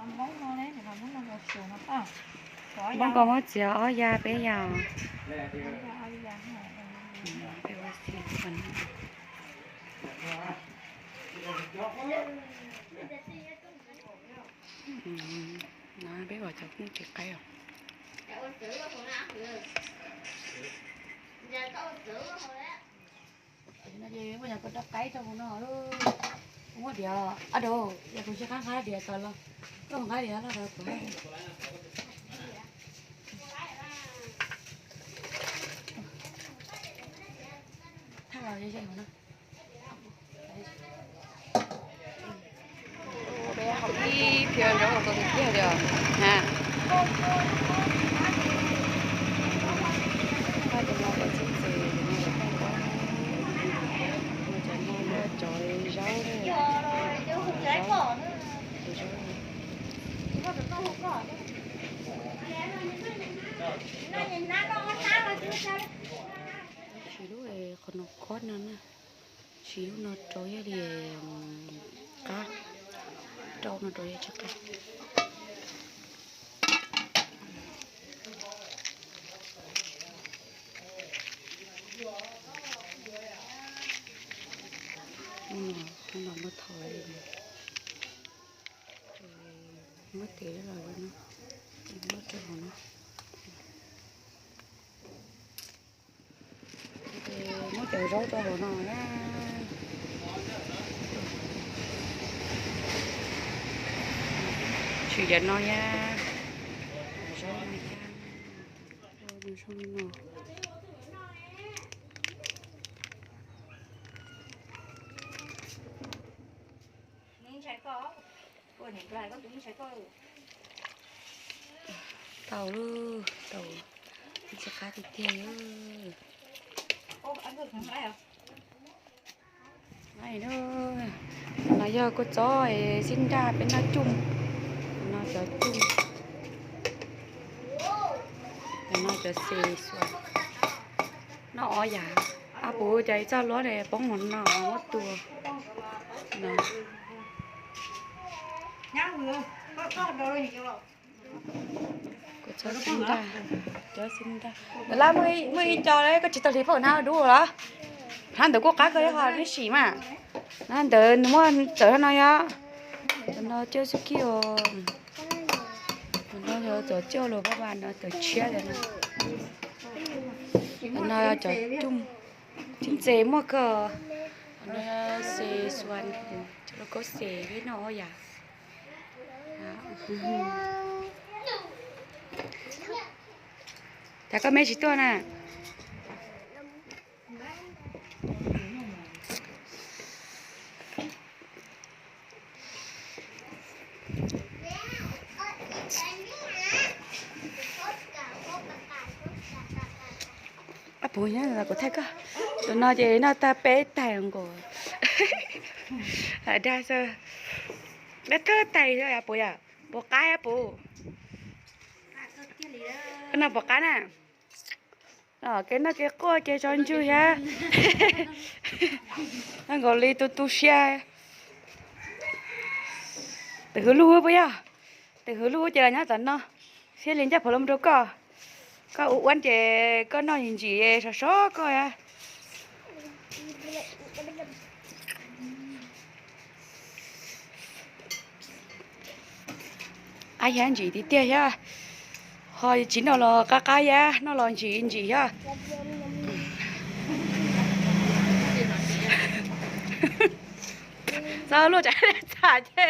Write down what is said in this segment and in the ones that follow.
Npoob koj muab txiav ob ya peb ya. No peb ua cov kooj tsis qaib os. Muab diav, ab, yog kuv tsis qab nqa diav tod los koj nqa diav los kuv thaj los ze ze no. Peb haus ib phiab zaub rau tiag tiag li os na. Cov no cov txheeb txwm, cov no cov toj nqaub, cov no cov zaub, zaub, zaub. Siv lub qhov no khob no na, siv lub no rau yog li qab, rau no rau yog tsis qab. Hnub no muab thau, muab tes los no, muab rau hauv no. Muab cov zaub rau hauv no na. Tshwm cov no na, zaub no na, zaub no. Tau lub, tau, tsis qab tiag tiag. No yog kua txob xib nraj peb noj cuj, no cov cuj, no cov xes xuas, noj ob yam. Ab puv cov ib txoj luab ne poob hauv no muab tua no. Kua txob xib nraj, cov xib nraj. Ntawm lab muaj ib co koj tsis tau hliv phauj na dub los? Hnab ntawd kuj qab kawg, yog ho neb sim mas. Hnab ntawd nws muaj tawm no yog, no coj xub kij os. No yog cov coj los pab pab no cov tshiab ntawd no. No cov cuj, tsis ntse muaj kawg. No xes xuas, cov lauj kaub xes peb noj ob yam. Cas koj me tsis tuaj na? Ab puv, nyob kuv thaij koj. Tus no ces noj tag peb tais nkaus. Dag xwb. Dab thawj tais xwb puv yom? Puas qab puv? Koj noj puas qab na? Kev noj kev quaj kev tso ntswg thiab. Noj nkaus li tu tu siab. Tus hwv lug puas yog? Tus hwv lug ces los nyob tom no, thiaj li ncaj phuv los rau koj. Koj ua uab ces koj noj ntsim sov sov koj. Qab thiab ntsim tiag tiag thiab, ho tsis noj los qab qab thiab, noj los ntsim ntsim thiab. Txog luaj tsam txham ces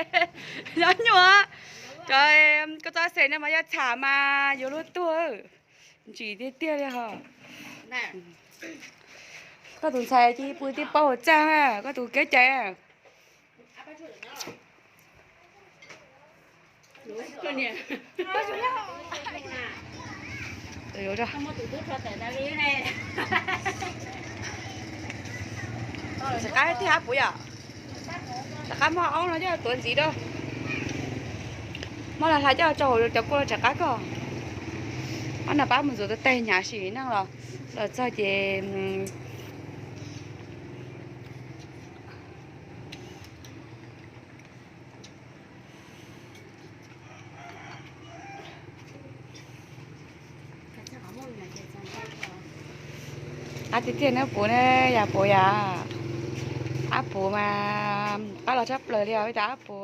nyob nyuaj. Cov koj txoj xes no mas yog txham mas yuav luag tuag. Ntsim tiag tiag li ho. Koj tus ntxhais cia li pw tib paub hauv txaj, koj tus kev cai. Rov qab tiag puv yom? Rov qab muab ob no coj tuav ntxiv rau. Muab los hla coj tso hauv cov kua los rov qab koj. Ob no pab mus ntxuav tais hnyav sim neej los, los txog ces. Qab tiag tiag na puv na, yam puv yam. Ab puv mas qab los tshaj plaws li os, ib tug ab puv.